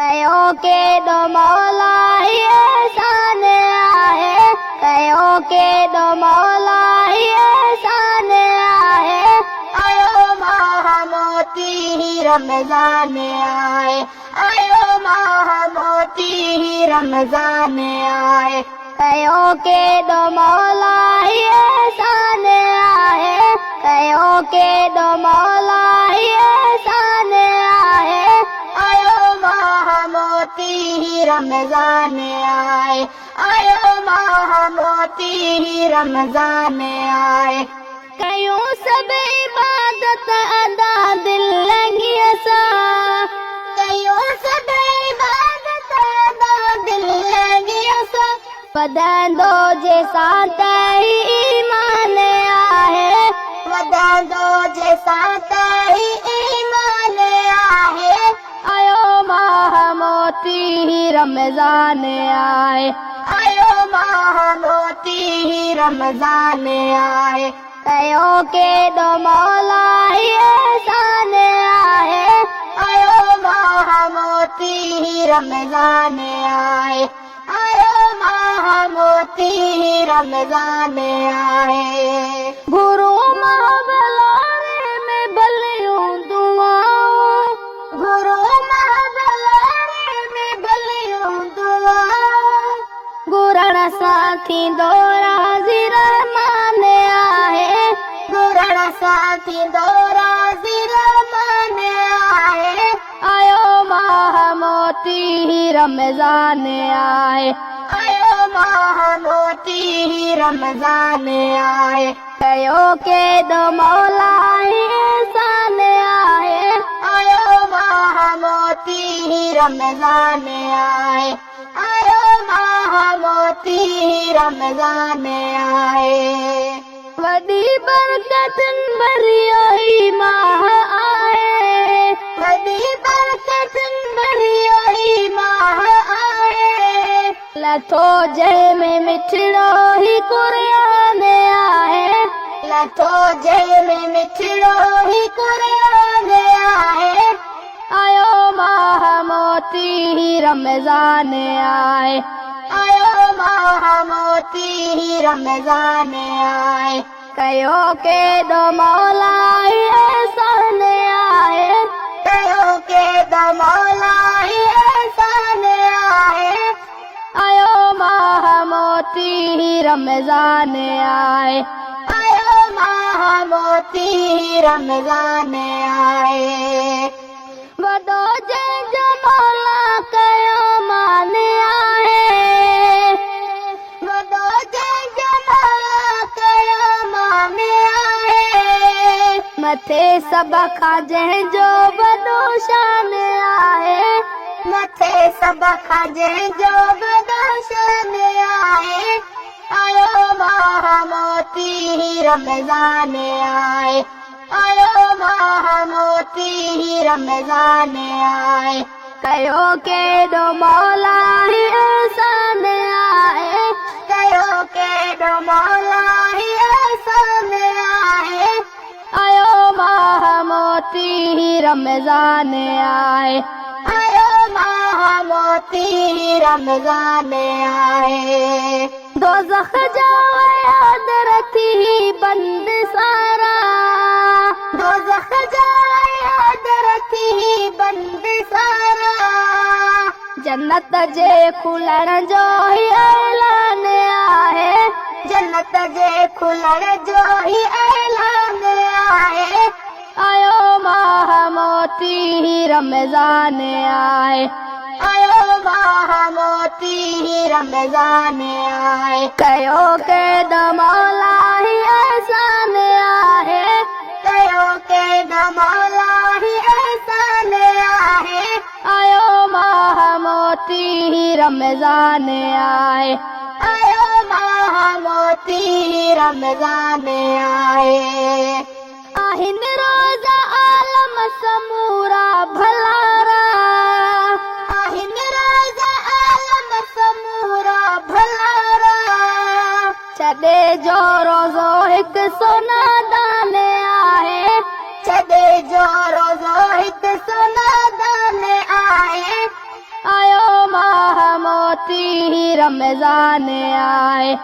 ڪيو ڪيڏو مولا هي احسان آهي. ڪيو ڪيڏو مولا هي احسان آهي. آيو ماهه موتي هي رمضان آهي. آيو ماهه موتي هي رمضان آهي. ڪيو ڪيڏو مولا هي احسان آهي. ڪيو ڪيڏو مولا هي احسان آهي. آيو ماهه موتي هي رمضان آهي. آيو ماهه موتي هي رمضان آهي. ڪيون سڀ عبادت ادا دل لڳيء سان. ڪيون سڀ عبادت ادا دل لڳيء سان. وڌندو جنهن سان ته هي ايمان آهي. وڌندو جنهن سان ته هي ايمان آهي. آيو ماهه موتي هي رمضان آهي. آيو ماهه موتي هي رمضان آهي. ڪيو ڪيڏو مولا هي احسان آهي. آيو ماهه موتي هي رمضان آهي. آيو ماهه موتي هي رمضان آهي. گهرون ماهه ڀلاري ۾ ڀليون دعائون. گهرون ماهه ڀلاري ۾ ڀليون دعائون. گهرڻ سان ٿيندو راضي رحمان آهي. گهرڻ سان ٿيندو راضي رحمان آهي. آيو ماهه موتي هي رمضان آهي. آيو ماهه موتي هي رمضان آهي. ڪيو ڪيڏو مولا هي احسان آهي. آيو ماهه موتي هي رمضان آهي. آيو ماهه موتي هي رمضان آهي. وڏي برڪتن ڀريو هي ماهه آهي. وڏي برڪتن ڀريو هي ماهه آهي. لٿو جنهن ۾ مٺڙو هي قرآن آهي. لٿو جنهن ۾ مٺڙو هي قرآن آهي. آيو ماهه موتي هي رمضان آهي. آيو ماهه موتي هي رمضان آهي. ڪيو ڪيڏو مولا هي احسان آهي. ڪيو ڪيڏو مولا هي احسان آهي. آيو ماهه موتي هي رمضان آهي. آيو ماهه موتي هي رمضان آهي. وڏو جنهن جو مولا ڪيو مان آهي. وڏو جنهن جو مولا ڪيو مان آهي. مٿي سڀ کان جنهن جو وڏو شان آهي. مٿي سڀ کان جنهن جو وڏو شان آهي. آيو ماهه موتي هي رمضان آهي. آيو ماهه موتي هي رمضان آهي. ڪيو ڪيڏو مولا هي احسان آهي. ڪيو ڪيڏو مولا هي احسان آهي. آيو ماهه موتي هي رمضان آهي. آيو ماهه موتي هي رمضان آهي. دوزخ جا ويا در ٿي بند سارا. دوزخ جا ويا در ٿي بند سارا. جنت جي کلڻ جو هي اعلان آهي. جنت جي کلڻ جو هي اعلان آهي. آيو ماهه موتي هي رمضان آهي. آيو ماهه موتي هي رمضان آهي. ڪيو ڪيڏو مولا هي احسان آهي. ڪيو ڪيڏو مولا هي احسان آهي. آيو ماهه موتي هي رمضان آهي. آيو ماهه موتي هي رمضان آهي. آهن روزا عالم سمورا ڀلارا. آهن روزا عالم سمورا ڀلارا. ڇڏي جو روزو هڪ سونا دان آهي. ڇڏي جو روزو هڪ سونا دان آهي. آيو ماهه موتي رمضان آهي.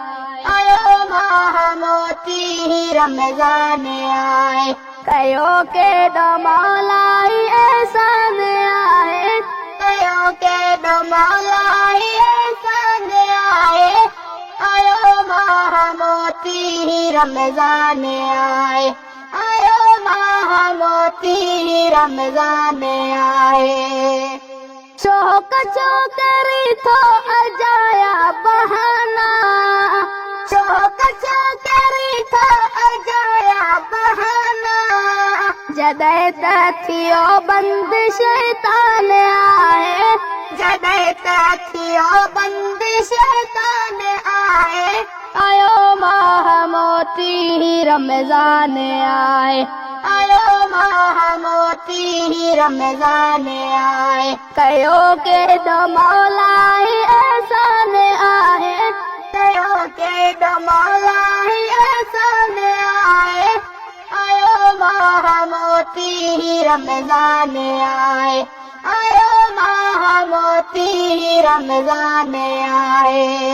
آيو ماهه موتي رمضان آهي. ڪيو ڪيڏو مولائي احسان آهي. ڪيو ڪيڏو مولائي احسان آهي. آيو ماهه موتي رمضان آهي. آيو ماهه موتي رمضان آهي. شوق ڇوڪري ٿو اجايا بهانا. شوق ڇوڪري ٿو اجايا بهانا. جڏهن ته ٿيو بند شيطان آهي. جڏهن ته ٿيو بند شيطان آهي. آيو ماهه موتي رمضان آهي. آيو ماهه موتي رمضان آهي. ڪيو ڪيڏو مولائي احسان آهي. ڪيو ڪيڏو مولائي احسان آهي. آيو ماهه موتي رمضان آهي. آيو ماهه موتي رمضان آهي.